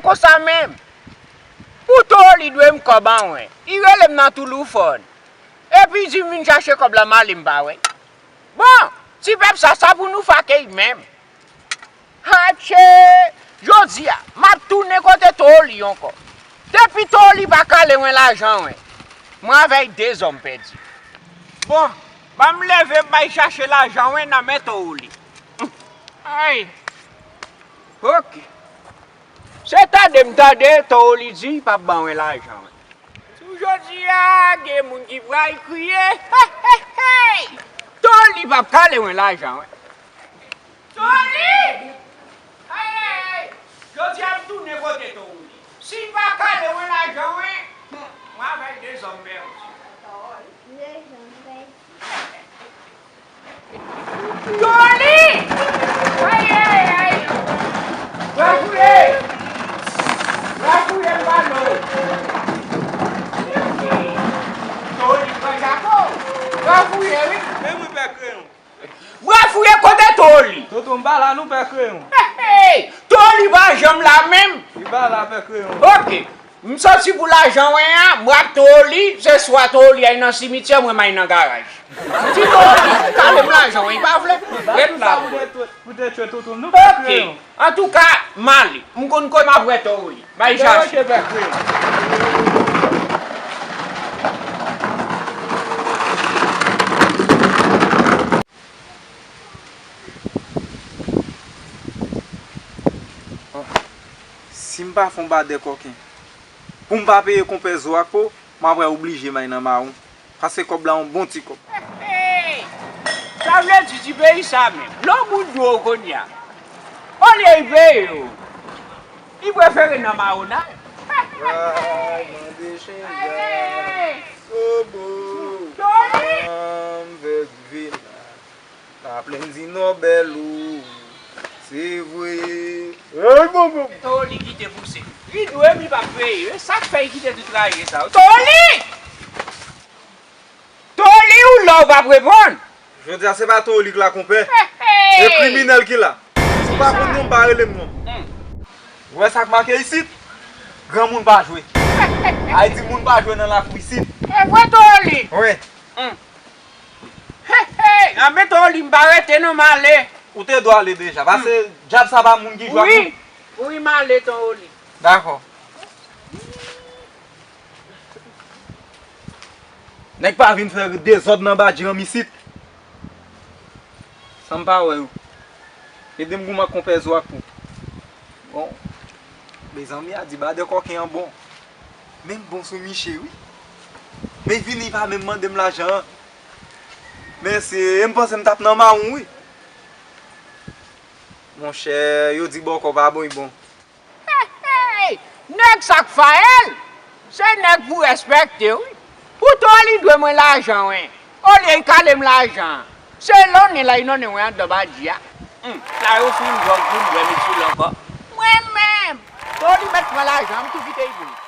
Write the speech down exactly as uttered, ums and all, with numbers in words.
Konsa menm. Pou Toli dwe m kòb an wen. Li rele m nan Touloufòn. Epi di m vin chache kòb la, m ale m pa wè. Bon, ti pèp sa, sa pou nou fake menm. Atchè! Jodi a, m ap tounen kote Toli ankò. Depi Toli pa kale wen lajan wen, mwen avè l de zòm pèdi. Bon, ban m leve m bay chache lajan wen nan men Toli. Ay! Oke. Se tande m tande Toli di l p ap ban wen lajan wen. Sou jodi a, gen moun ki pral kriye. Hey, hey, hey! Toli p ap kale wen lajan wen. Toli! Ay, ay, ay! Jodi a m tounen kote Toli. Si l pa kale wen lajan wen, mwen avè l de zòm pèdi. Toli! Ay, ay, ay! Bwa fouye! Bwa fouye m ba nou! Toli pran jako! Bwa fouye, wi! Men mwen pè kreyon. Bwa fouye kote Toli? Tonton, m pa la non, pè kreyon. Hey, hey! Toli pa janm la menm. Li pa la, pè kreyon. Oke. M soti pou lajan wen an, m ap Toli, se swa Toli ay nan simityè, mwen m ay nan garaj. Si Toli kale m lajan wen, li pa vle. Ret la. Pou te tchwe, pou te tchwe Tonton, nou pè kreyon. Antouka, m ale. M konn kote m ap wè Toli. M ay chache. Oke, pè kreyon. Si m pa fè yon badè kòken, pou m pa peye konpè Zo ak Po, m ap wè oblije m ay nan mawon. Paske kòb la yon bon ti kòb. Hey! Sa vle di ti peyi sa menm. Lè yon moun dwe w kounye a, olye l peye w, li prefere nan mawon nan. Pral mande chanja. Hey! Sobo. Toli! Fanm vèv vina. Laplenn di Nobèl ou, se vre. Ey, bon, bon. Toli kite pouse. Li dwe m, li p ap peye. E sa k fè li kite tout raje sa yo. Toli! Toli ou la ou p ap reponn? Jodi a se pa Toli k la, konpè. Hey, hey! E kriminèl ki la. Si w pa konn non, pa rele m non. Hmm. Ou wè sa k make isit? Granmoun pa jwe. Ay di moun pa jwe nan lakou isit. E vre, Toli? Wi. Hmm. Hey, hey! Anben Toli, m pa rete non, m ale. Ou te dwe ale deja. Paske dyab sa pa moun ki jwe ak moun. Wi, wi, m ale, Toli. Dakò. Nèg pa vin fè dezòd nan badji an isit. San m pa wè yo. Ede m goumen ak konpè Zo ak Po. Bon. Mezanmi, a di badè kòken an bon. Men m bon sou miche, wi. Men vini pa menm mande m lajan an. Men se, e m panse m t ap nan mawon, wi. Monchè, yo di bòkò pa bon, li bon. Hey, hey! Nèg sa k fayèl, se nèg pou respekte, wi. Poutan li dwe mwen lajan, wi. Olye l kale m lajan an, se lonnen l ay lonnen mwen anndan badji a. Hmm, la yo fin dwòg pou m bwè met sou l ankò. Mwen menm, Toli mèt pran lajan an, m tou kite l pou li.